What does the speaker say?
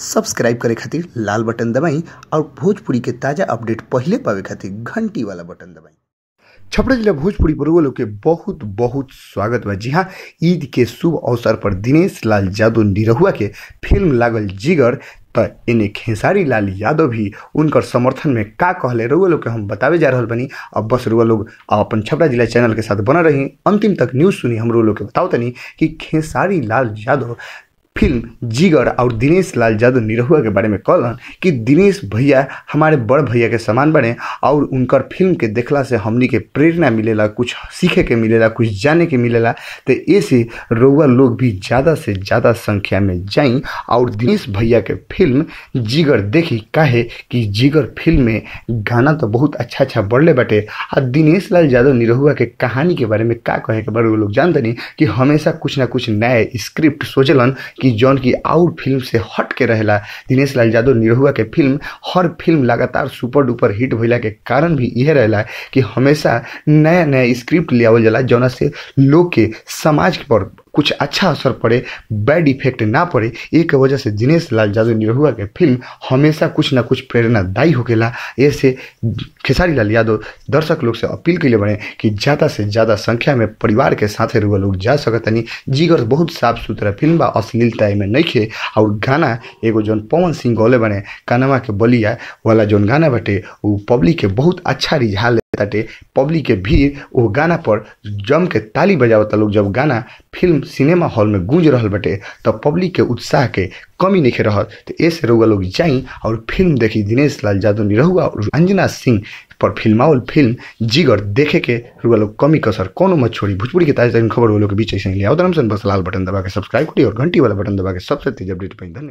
Subscribe करे खातिर लाल button दबाई और भोजपुरी के ताज़ा अपडेट पहिले पावे खातिर घंटी वाला बटन दबाई। छपरा जिला भोजपुरी पर लोग के बहुत बहुत स्वागत बा। जी हाँ, ईद के शुभ अवसर पर दिनेश लाल यादव निरहुआ के फिल्म लागल जिगर, त एने खेसारी लाल यादव भी उनकर समर्थन में का कहले रउआ लोग के हम बतावे जा रहल बनी। अब बस रउआ लोग अपन छपरा जिला चैनल के साथ बनल रही, अंतिम तक न्यूज़ सुनी। हम रउआ लोग के बताओ तनी कि खेसारी लाल यादव फिल्म जिगर और दिनेश लाल यादव निरहुआ के बारे में कहलन कि दिनेश भैया हमारे बड़ भैया के समान बने और उनकर फिल्म के देखला से हमनी के प्रेरणा मिलेला, कुछ सीखे के मिलेला, कुछ जाने के मिलेला। तो ऐसे रउआ लोग भी ज़्यादा से ज़्यादा संख्या में जाई और दिनेश भैया के फिल्म जिगर देखी। काहे कि जिगर फिल्म में गाना तो बहुत अच्छा अच्छा बढ़ले बाटे आ दिनेश लाल यादव निरहुआ के कहानी के बारे में का कहे के बारे लोग जानतनी कि हमेशा कुछ ना कुछ नया स्क्रिप्ट सोचलन कि जौन की आउट फिल्म से हट के रहेला। दिनेश लाल यादव निरहुआ के फिल्म हर फिल्म लगातार सुपर डुपर हिट भइला के कारण भी यह रहेला कि हमेशा नया नया स्क्रिप्ट लियावल जाला जौना से लोग के समाज पर कुछ अच्छा असर पड़े, बैड इफेक्ट ना पड़े। एक वजह से दिनेश लाल यादव निरहुआ के फिल्म हमेशा कुछ ना कुछ प्रेरणादायी होकेला। ऐसे खेसारी लाल यादव दर्शक लोग से अपील के लिए बने कि ज़्यादा से ज़्यादा संख्या में परिवार के साथे रुआ लोग जा सकतनी। जिगर बहुत साफ सुथरा फिल्म बा, अश्लीलता एमे नइखे और गाना एगो जौन पवन सिंह गौले बने कनमा के बलिया वाला जौन गाना बाटे उ पब्लिक के बहुत अच्छा रिझाल ताटे। पब्लिक के भीड़ वो गाना पर जम के ताली बजावता लोग। जब गाना फिल्म सिनेमा हॉल में गूंज रहल बाटे तब पब्लिक के उत्साह के कमी नहीं रहत। तो ऐसे रउआ लोग जाई और फिल्म देखी। दिनेश लाल यादव निरहुआ और अंजना सिंह पर फिल्मावल फिल्म जिगर देखे के रउआ लोग कमी कसर कोनो मत छोड़ी। भोजपुरी के ताज़ा खबर लोग के बीच ऐसे लिया। बस लाल बटन दबा के सब्सक्राइब करी और घंटी वाला बटन दबा के सबसे तेज अपडेट पाई। धन्यवाद।